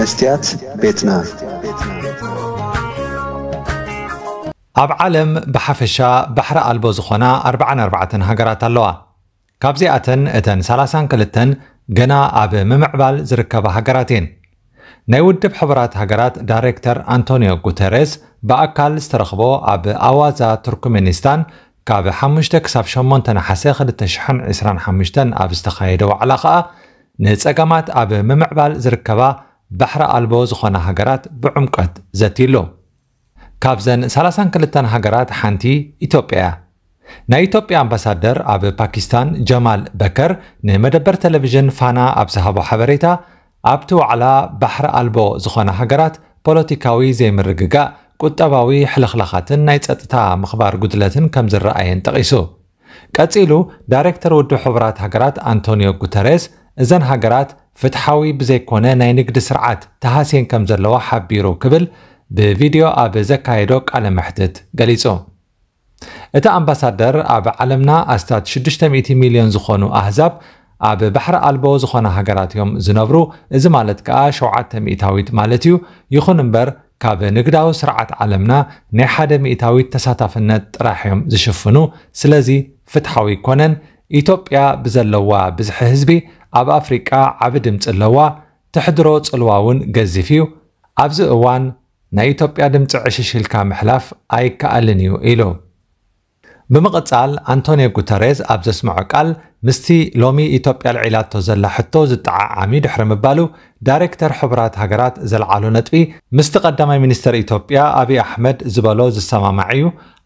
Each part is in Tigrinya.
መስትያት ቤትና። ኣብ ዓለም ብሓፈሻ ባሕሪ ኣልቦ ዝኾና ኣርባዓን ኣርባዕተን ሃገራት ኣለዋ። ካብዚኣተን እተን ሰላሳን ክልተን ገና ኣብ ምምዕባል ዝርከባ ሃገራት እየን። ናይ ውድብ ሕቡራት ሃገራት ዳይሬክተር ኣንቶኒዮ ጉተሬስ ብኣካል ዝተረኽቦ ኣብ ኣዋዛ ቱርክሜኒስታን ካብ ሓሙሽተ ክሳብ ሸሞንተ ነሓሰ ክልተ ሽሕን ዕስራን ሓሙሽተን ኣብ ዝተኻየደ ዋዕላ ኸኣ ንጸገማት ኣብ ምምዕባል ዝርከባ ባሕሪ ኣልቦ ዝኾና ሃገራት ብዕምቀት ዘትይሉ። ካብዘን ሰላሳን ክልተን ሃገራት ሓንቲ ኢትዮጵያ እያ። ናይ ኢትዮጵያ ኣምባሳደር ኣብ ፓኪስታን ጀማል በከር ንመደበር ቴሌቪዥን ፋና ኣብ ዝሃቦ ሓበሬታ፣ ኣብቲ ዋዕላ ባሕሪ ኣልቦ ዝኾና ሃገራት ፖለቲካዊ ዘይምርግጋእ፣ ቁጠባዊ ሕልኽላኻትን ናይ ጸጥታ ምኽባር ጉድለትን ከም ዝረኣየን ጠቒሱ። ቀጺሉ፣ ዳይሬክተር ውድብ ሕቡራት ሃገራት ኣንቶኒዮ ጉተሬስ፣ እዘን ሃገራት ፍትሓዊ ብዘይኮነ ናይ ንግዲ ስርዓት ተሃስየን ከም ዘለዋ ሓቢሩ ክብል ብቪድዮ ኣብ ዘካየዶ ቃለ መሕትት ገሊጹ። እቲ ኣምባሳደር፣ ኣብ ዓለምና ኣስታት ሽዱሽተ ሚእቲ ሚልዮን ዝኾኑ ኣህዛብ ኣብ ባሕሪ ኣልቦ ዝኾና ሃገራት እዮም ዝነብሩ፣ እዚ ማለት ከኣ ሸውዓተ ሚእታዊት ማለት እዩ። ይኹን እምበር፣ ካብ ንግዳዊ ስርዓት ዓለምና ናይ ሓደ ሚእታዊት ተሳታፍነት ጥራሕ እዮም ዝሽፍኑ። ስለዚ ፍትሓዊ ኣይኮነን። ኢትዮጵያ ብዘለዋ ብዝሒ ህዝቢ ኣብ ኣፍሪቃ ዓቢ ድምጺ ኣለዋ። ተሕድሮ ጽልዋ እውን ገዚፍ እዩ። ኣብዚ እዋን ናይ ኢትዮጵያ ድምጺ ዕሽሽ ኢልካ ምሕላፍ ኣይከኣልን እዩ ኢሉ። ብምቕጻል ኣንቶኒዮ ጉተሬዝ ኣብ ዘስምዖ ቃል፣ ምስቲ ሎሚ ኢትዮጵያ ኣልዒላቶ ዘላ ሕቶ ዝጠዓዓም እዩ ድሕሪ ምባሉ፣ ዳይሬክተር ሕቡራት ሃገራት ዘልዓሎ ነጥቢ ምስቲ ቀዳማይ ሚኒስተር ኢትዮጵያ ኣብይ ኣሕመድ ዝበሎ ዝሰማማዕ እዩ።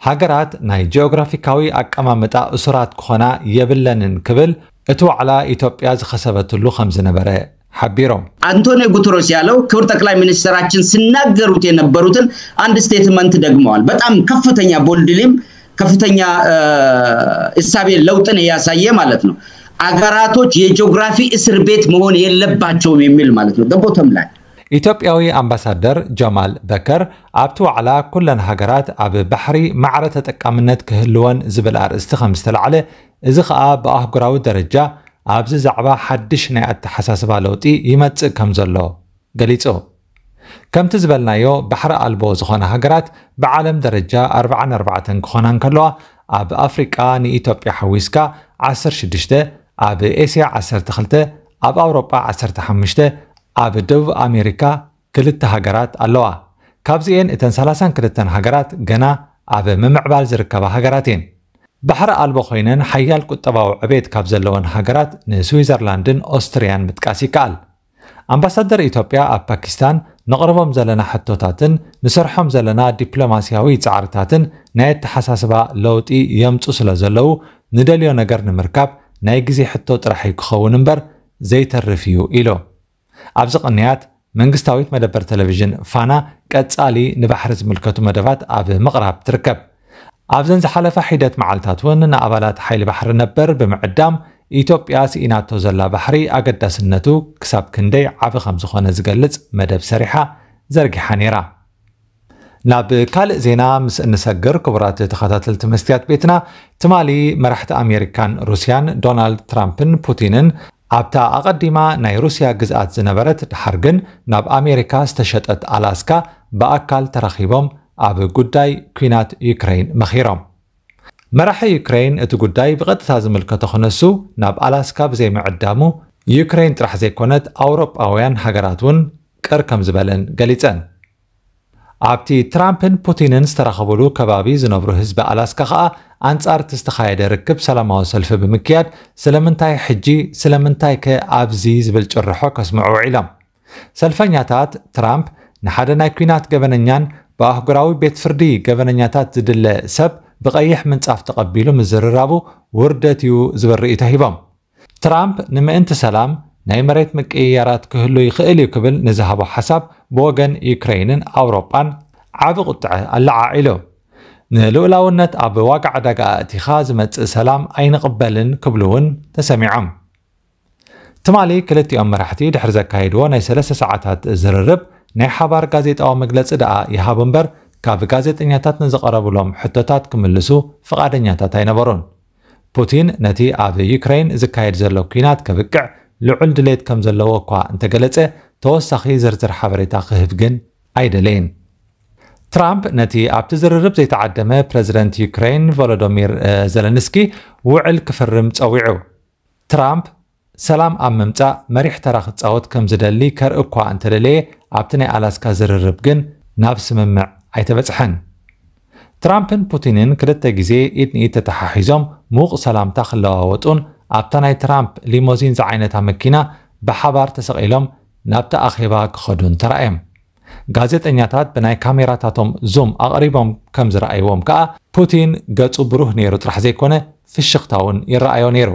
ሃገራት ናይ ጂኦግራፊካዊ ኣቀማምጣ እሱራት ክኾና የብለንን ክብል እቲ ዋዕላ ኢትዮጵያ ዝኸሰበትሉ ከም ዝነበረ ሓቢሮም። አንቶኒዮ ጉተረስ ያለው ክቡር ጠቅላይ ሚኒስትራችን ሲናገሩት የነበሩትን አንድ ስቴትመንት ደግመዋል። በጣም ከፍተኛ ቦልድሊም ከፍተኛ እሳቤ ለውጥን እያሳየ ማለት ነው። አገራቶች የጂኦግራፊ እስር ቤት መሆን የለባቸውም የሚል ማለት ነው። በቦተም ላይ ኢትዮጵያዊ ኣምባሳደር ጀማል በከር ኣብቲ ዋዕላ ኩለን ሃገራት ኣብ ባሕሪ ማዕረ ተጠቃምነት ክህልወን ዝብል ኣርእስቲ ከም ዝተላዕለ፣ እዚ ኸኣ ብኣህጉራዊ ደረጃ ኣብዚ ዛዕባ ሓድሽ ናይ ኣተሓሳስባ ለውጢ ይመጽእ ከም ዘሎ ገሊጹ። ከምቲ ዝበልናዮ፣ ባሕሪ ኣልቦ ዝኾና ሃገራት ብዓለም ደረጃ ኣርባዓን ኣርባዕተን ክኾና እንከለዋ፣ ኣብ ኣፍሪቃ ንኢትዮጵያ ሓዊስካ ዓሰርተ ሽዱሽተ፣ ኣብ ኤስያ ዓሰርተ ክልተ፣ ኣብ ኣውሮጳ ዓሰርተ ሓሙሽተ፣ ኣብ ደቡብ ኣሜሪካ ክልተ ሃገራት ኣለዋ። ካብዚኤን እተን ሰላሳን ክልተን ሃገራት ገና ኣብ ምምዕባል ዝርከባ ሃገራት እየን። ባሕሪ ኣልቦ ኮይነን ሓያል ቁጠባዊ ዕቤት ካብ ዘለወን ሃገራት ንስዊዘርላንድን ኦስትርያን ምጥቃስ ይከኣል። ኣምባሳደር ኢትዮጵያ ኣብ ፓኪስታን፣ ነቕርቦም ዘለና ሕቶታትን ንሰርሖም ዘለና ዲፕሎማስያዊ ጻዕርታትን ናይ ኣተሓሳስባ ለውጢ የምጹ ስለ ዘለዉ፣ ንደልዮ ነገር ንምርካብ ናይ ግዜ ሕቶ ጥራሕ እዩ ክኸውን እምበር ዘይተርፍ እዩ ኢሉ። ኣብዚ ቅንያት መንግስታዊት መደበር ቴሌቪዥን ፋና ቀጻሊ ንባሕሪ ዝምልከቱ መደባት ኣብ ምቕራብ ትርከብ። ኣብዘን ዝሓለፋ ሒደት መዓልታት እውን ንኣባላት ሓይሊ ባሕሪ ነበር ብምዕዳም ኢትዮጵያ ስኢናቶ ዘላ ባሕሪ ኣገዳስነቱ ክሳብ ክንደይ ዓቢ ከም ዝኾነ ዝገልጽ መደብ ሰሪሓ ዘርጊሓ ነይራ። ናብ ካልእ ዜና ምስ እንሰግር፣ ክቡራት ተኸታተልቲ መስትያት ቤትና፣ ትማሊ መራሕቲ ኣሜሪካን ሩስያን ዶናልድ ትራምፕን ፑቲንን ኣብታ ኣቐዲማ ናይ ሩስያ ግዝኣት ዝነበረት ድሓር ግን ናብ ኣሜሪካ ዝተሸጠት ኣላስካ ብኣካል ተራኺቦም ኣብ ጉዳይ ኲናት ዩክረይን መኺሮም። መራሒ ዩክረይን እቲ ጉዳይ ብቐጥታ ዝምልከቶ ክነሱ ናብ ኣላስካ ብዘይምዕዳሙ ዩክረይን ጥራሕ ዘይኮነት ኣውሮጳውያን ሃገራት እውን ቅር ከም ዝበለን ገሊጸን። ኣብቲ ትራምፕን ፑቲንን ዝተራኸቡሉ ከባቢ ዝነብሩ ህዝቢ ኣላስካ ከኣ ኣንጻር እቲ ዝተኻየደ ርክብ ሰላማዊ ሰልፊ ብምክያድ ስለምንታይ ሕጂ ስለምንታይ ከ ኣብዚ ዝብል ጭርሖ ከስምዑ ውዒሎም። ሰልፈኛታት ትራምፕ ንሓደ ናይ ኲናት ገበነኛን ብኣህጉራዊ ቤት ፍርዲ ገበነኛታት ዝድለ ሰብ ብቐይሕ ምንጻፍ ተቐቢሉ ምዝርራቡ ውርደት እዩ ዝብል ርእይቶ ሂቦም። ትራምፕ ንምእንቲ ሰላም ናይ መሬት ምቅይያራት ክህሉ ይኽእል እዩ ክብል ንዝሃቦ ሓሳብ ብወገን ዩክረይንን ኣውሮጳን ዓቢ ቁጥዐ ኣለዓዒሉ። ንልኡላውነት ኣብ ዋጋ ዕዳጋ ኣእቲኻ ዝመጽእ ሰላም ኣይንቕበልን ክብሉ እውን ተሰሚዖም። ትማሊ ክልቲኦም መራሕቲ ድሕሪ ዘካየድዎ ናይ ሰለስተ ሰዓታት ዝርርብ ናይ ሓባር ጋዜጣዊ መግለጺ ደኣ ይሃቡ እምበር ካብ ጋዜጠኛታት ንዝቐረቡሎም ሕቶታት ክምልሱ ፍቓደኛታት ኣይነበሩን። ፑቲን ነቲ ኣብ ዩክረይን ዝካየድ ዘሎ ኲናት ከብቅዕ ልዑል ድሌት ከም ዘለዎ እኳ እንተገለጸ፣ ተወሳኺ ዝርዝር ሓበሬታ ክህብ ግን ኣይደለየን። ትራምፕ ነቲ ኣብቲ ዝርርብ ዘይተዓደመ ፕረዚደንት ዩክሬን ቮሎዶሚር፣ እ፣ ዘለንስኪ ውዕል ክፍርም ጸዊዑ። ትራምፕ ሰላም ኣብ ምምጻእ መሪሕ ተራ ክጻወት ከም ዝደሊ ከርኢ እኳ እንተደለየ፣ ኣብቲ ናይ ኣላስካ ዝርርብ ግን ናብ ስምምዕ ኣይተበጽሐን። ትራምፕን ፑቲንን ክልተ ግዜ ኢድ ንኢድ ተተሓሒዞም ምዉቕ ሰላምታ ክለዋወጡን ኣብታ ናይ ትራምፕ ሊሞዚን ዝዓይነታ መኪና ብሓባር ተሰቒሎም ናብቲ ኣኼባ ክኸዱን ተራእዮም። ጋዜጠኛታት ብናይ ካሜራታቶም ዙም ኣቕሪቦም ከም ዝረኣይዎም ከኣ ፑቲን ገጹ ብሩህ ነይሩ ጥራሕ ዘይኮነ ፍሽኽታ እውን ይረኣዮ ነይሩ።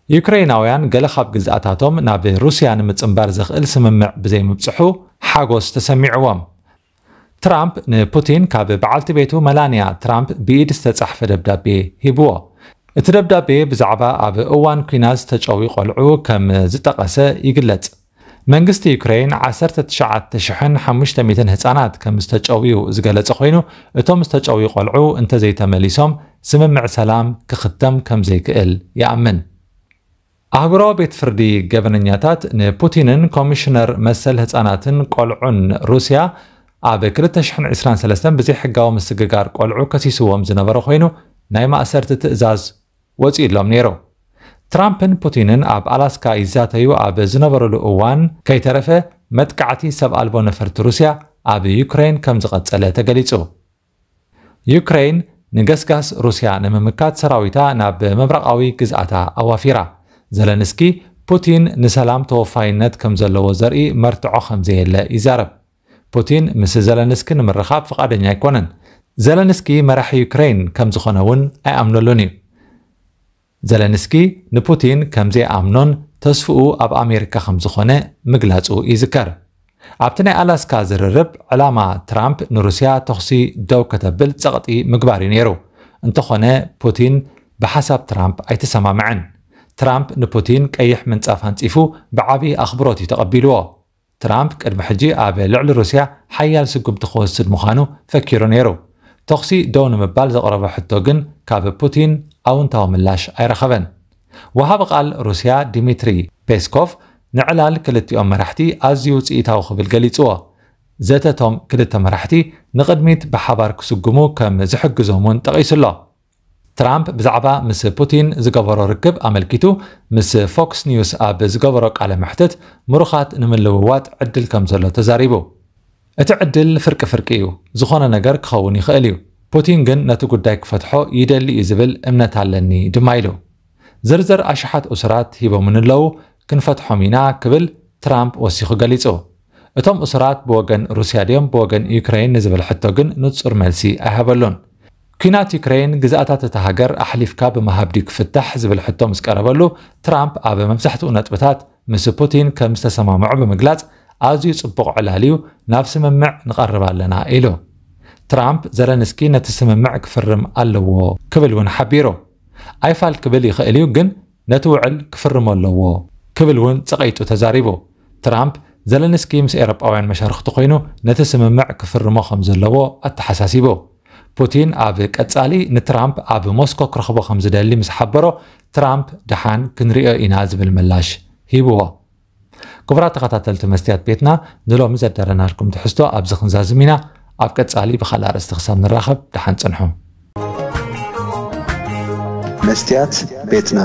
ዩክሬናውያን ገለ ካብ ግዝኣታቶም ናብ ሩስያ ንምጽንባር ዘኽእል ስምምዕ ብዘይምብጽሑ ሓጎስ ተሰሚዕዎም። ትራምፕ ንፑቲን ካብ በዓልቲ ቤቱ መላንያ ትራምፕ ብኢድ ዝተጻሕፈ ደብዳቤ ሂብዎ። እቲ ደብዳቤ ብዛዕባ ኣብ እዋን ኲናት ዝተጨውዩ ቆልዑ ከም ዝጠቐሰ ይግለጽ። መንግስቲ ዩክሬን ዓሰርተ ትሽዓተ ሽሕን ሓሙሽተ ሚእትን ህጻናት ከም ዝተጨውዩ ዝገለጸ ኮይኑ፣ እቶም ዝተጨውዩ ቆልዑ እንተዘይተመሊሶም ስምምዕ ሰላም ክኽተም ከም ዘይክእል ይኣምን። ኣህጉራዊ ቤት ፍርዲ ገበነኛታት ንፑቲንን ኮሚሽነር መሰል ህጻናትን ቆልዑን ሩስያ ኣብ ክልተ ሽሕን ዕስራን ሰለስተን ብዘይሕጋዊ ምስግጋር ቆልዑ ከሲስዎም ዝነበረ ኮይኑ፣ ናይ ማእሰርቲ ትእዛዝ ወጺኡሎም ነይሩ። ትራምፕን ፑቲንን ኣብ ኣላስካ ይዛተዩ ኣብ ዝነበረሉ እዋን ከይተረፈ መጥቃዕቲ ሰብ ኣልቦ ነፈርቲ ሩስያ ኣብ ዩክሬን ከም ዝቐጸለ ተገሊጹ። ዩክሬን ንገስጋስ ሩስያ ንምምካት ሰራዊታ ናብ ምብራቓዊ ግዝኣታ ኣዋፊራ። ዘለንስኪ ፑቲን ንሰላም ተወፋይነት ከም ዘለዎ ዘርኢ መርትዖ ከም ዘየለ ይዛረብ። ፑቲን ምስ ዘለንስኪ ንምርኻብ ፍቓደኛ ኣይኮነን። ዘለንስኪ መራሒ ዩክሬን ከም ዝኾነ እውን ኣይኣምነሉን እዩ። ዘለንስኪ ንፑቲን ከም ዘይኣምኖን ተስፍኡ ኣብ ኣሜሪካ ከም ዝኾነ ምግላጹ ይዝከር። ኣብቲ ናይ ኣላስካ ዝርርብ ዕላማ ትራምፕ ንሩስያ ተኹሲ ደው ከተብል ጸቕጢ ምግባር እዩ ነይሩ። እንተኾነ ፑቲን ብሓሳብ ትራምፕ ኣይተሰማምዐን። ትራምፕ ንፑቲን ቀይሕ ምንጻፍ ኣንጺፉ ብዓቢ ኣኽብሮት እዩ ተቐቢልዎ። ትራምፕ ቅድሚ ሕጂ ኣብ ልዕሊ ሩስያ ሓያል ስጉምቲ ክወስድ ምዃኑ ፈኪሩ ነይሩ። ተኹሲ ደው ንምባል ዘቕረቦ ሕቶ ግን ካብ ፑቲን ኣውንታዊ ምላሽ ኣይረኸበን። ወሃቢ ቃል ሩስያ ዲሚትሪ ፔስኮቭ ንዕላል ክልቲኦም መራሕቲ ኣዝዩ ውጽኢታዊ ክብል ገሊጽዎ። ዘተቶም ክልተ መራሕቲ ንቕድሚት ብሓባር ክስጉሙ ከም ዝሕግዞም እውን ጠቒሱ ኣሎ። ትራምፕ ብዛዕባ ምስ ፑቲን ዝገበሮ ርክብ ኣመልኪቱ ምስ ፎክስ ኒውስ ኣብ ዝገበሮ ቃለ መሕትት ምሩኻት ንምልውዋጥ ዕድል ከም ዘሎ ተዛሪቡ። እቲ ዕድል ፍርቂ ፍርቂ እዩ፣ ዝኾነ ነገር ክኸውን ይኽእል እዩ። ፑቲን ግን ነቲ ጉዳይ ክፈትሖ ይደሊ እዩ ዝብል እምነት ኣለኒ ድማ ኢሉ። ዝርዝር ኣሽሓት እሱራት ሂቦምን ኣለዉ፣ ክንፈትሖም ኢና ክብል ትራምፕ ወሲኹ ገሊጹ። እቶም እሱራት ብወገን ሩስያ ድዮም ብወገን ዩክሬን ንዝብል ሕቶ ግን ንጹር መልሲ ኣይሃበሉን። ኲናት ዩክሬን ግዝኣታት እታ ሃገር ኣሕሊፍካ ብምሃብ ድዩ ክፍታሕ ዝብል ሕቶ ምስ ቀረበሉ፣ ትራምፕ ኣብ መብዛሕትኡ ነጥብታት ምስ ፑቲን ከም ዝተሰማምዑ ብምግላጽ፣ ኣዝዩ ጽቡቕ ዕላል እዩ፣ ናብ ስምምዕ ንቐርብ ኣለና ኢሉ። ትራምፕ ዘለንስኪ ነቲ ስምምዕ ክፍርም ኣለዎ ክብል እውን ሓቢሩ። ኣይፋል ክብል ይኽእል እዩ፣ ግን ነቲ ውዕል ክፍርሞ ኣለዎ ክብል እውን ጸቒጡ ተዛሪቡ። ትራምፕ ዘለንስኪ ምስ ኤውሮጳውያን መሻርኽቱ ኮይኑ ነቲ ስምምዕ ክፍርሞ ከም ዘለዎ ኣተሓሳሲቡ። ፑቲን ኣብ ቀጻሊ ንትራምፕ ኣብ ሞስኮ ክረኽቦ ከም ዝደሊ ምስ ሓበሮ፣ ትራምፕ ደሓን ክንሪኦ ኢና ዝብል ምላሽ ሂብዎ። ክቡራት ተኸታተልቲ መስትያት ቤትና፣ ንሎሚ ዘዳለናልኩም ትሕዝቶ ኣብዚ ክንዛዝም ኢና። ኣብ ቀጻሊ ብኻልእ ኣርእስቲ ክሳብ ንራኸብ ደሓን ጽንሑ። መስትያት ቤትና።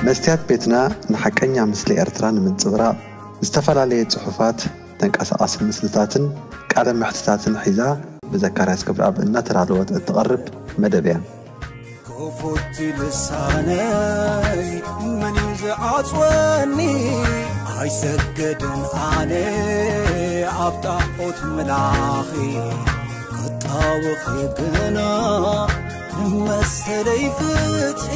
መስትያት ቤትና ንሓቀኛ ምስሊ ኤርትራ ንምንጽብራቕ ዝተፈላለየ ጽሑፋት፣ ተንቀሳቓሲ ምስልታትን ቃለ መሕትታትን ሒዛ ብዘካርያስ ክብረኣብ እናተዳለወት እትቐርብ መደብ እያ። ክፉት ልሳነይ መን እዩ ዝዓጽወኒ? ኣይሰገድን ኣነ ኣብ ጣዖት ምላኺ ክጣወኺ ግና ንመሰለይ ፍትሒ